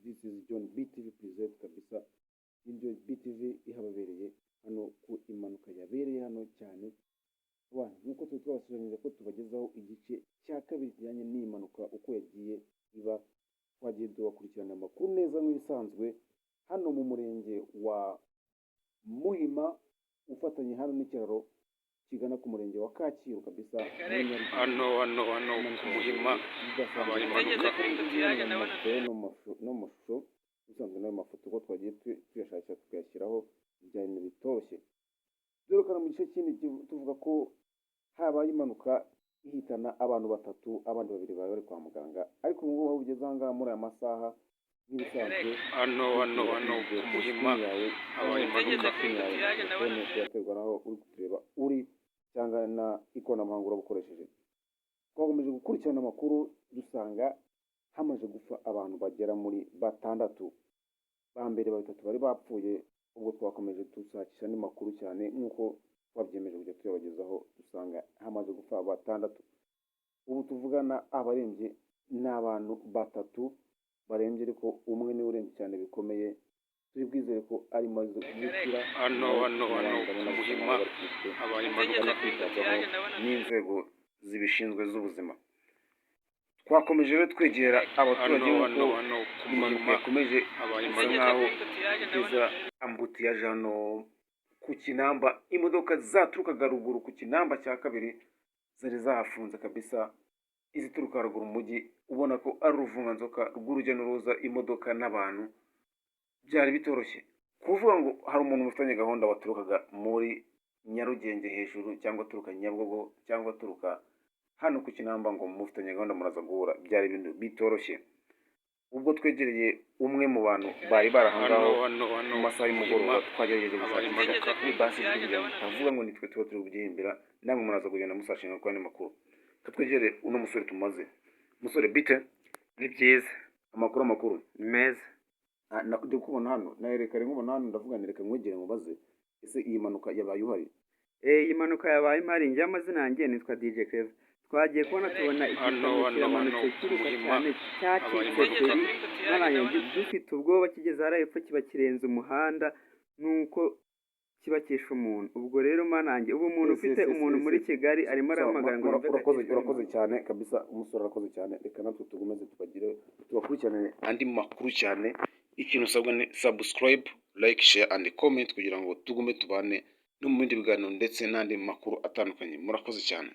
This is John BTV present kabisa. Ibyo BTV ihababereye hano ku impanuka yabereye hano cyane. Nk'uko turi twabasezeranyije ko tubagezaho igice cya kabiri kijyanye n'iyi mpanuka uko yagiye iba, twagiye tubakurikirana amakuru neza nk'ibisanzwe hano mu murenge wa Muhima, ufatanye hano n'ikiraro kigana ku murenge wa Kacyiru kabisa muri Nyarugenge. Hano ku Muhima habaye impanuka. No mu mashusho usanzwe n'ayo mafoto uko twagiye tuyashakira tukayashyiraho, byari ibintu bitoroshye. Duherukana mu gice kindi tuvuga ko habaye impanuka ihitana abantu batatu, abandi babiri bari bari kwa muganga. Ariko ubu ngubu aho bugeze aha ngaha muri aya masaha, nk'ibisanzwe, Hano ku Muhima yawe habaye impanuka. Yawe telefone, biraterwa n'aho uri kutureba uri cyangwa na ikoranabuhanga uraba ukoresheje. Twakomeje gukurikirana amakuru, dusanga hamaze gupfa abantu bagera muri batandatu. Ba mbere batatu bari bapfuye. Ubwo twakomeje dushakisha andi makuru cyane nk'uko twabyemeje kujya tuyabagezaho, dusanga hamaze gupfa batandatu. Ubu tuvugana abarembye ni abantu batatu barembye, ariko umwe niwe urembye cyane bikomeye. Turi bwizere ko ari maze gukira. Hano ku Muhima habaye impanuka. Kwitabwaho n'inzego zibishinzwe z'ubuzima. Twakomeje rero twegera abaturage Hano nk'uko hano ku impanuka Muhima yakomeje habaye bisa impanuka. nkaho iteza embouteillage hano ku Kinamba. Imodoka zaturukaga ruguru ku Kinamba cya kabiri zari zahafunze kabisa. Izituruka haruguru mu mujyi, ubona ko ari uruvunganzoka rw'urujya n'uruza, imodoka n'abantu. Byari bitoroshye kuvuga ngo hari umuntu mufitanye gahunda waturukaga muri Nyarugenge hejuru, cyangwa aturuka Nyabugogo, cyangwa aturuka hano ku Kinamba, ngo mufitanye gahunda muraza guhura. Byari ibintu bitoroshye. Ubwo twegereye umwe mu bantu bari bari aho ngaho Hano mu masaha y'umugoroba, Muhima twagerageje habaye gushakisha impanuka. kuri basi ijwi kugira ngo tutavuga ngo nitwe tuba turi kubyihimbira. Namwe muraza kugenda musashinga kuri andi makuru. Twegere uno musore tumaze. Musore, bite? Ni byiza. Amakuru? Ni meza. Ah, ndi kubona hano nahereka nkubona hano, ndavuga nti reka nkwegere mubaze: ese iyi mpanuka yabaye uhari? Iyi mpanuka yabaye impari. Njye amazina yanjye nitwa DJ Clever. Twagiye kubona tubona Hano igikamyo hano kiramanutse hano ku kiruka Muhima cyane, habaye cyacitse impanuka. feri narangiye dufite ubwoba, kigeze hariya hepfo kiba kirenze umuhanda, nuko kibakisha umuntu. Ubwo rero manange ubu umuntu ufite Yes. umuntu muri Kigali arimo Sawa, arahamagara ngo yumve urakoze. gakishwe Urakoze n'umuntu. cyane kabisa, umusore arakoze cyane. Reka natwe tugomeze tubagire, tubakurikiranire andi makuru cyane. Ikintu usabwa ni subscribe, like, share and comment kugira ngo tugume tubane no mu bindi biganiro ndetse n'andi makuru atandukanye. Murakoze cyane.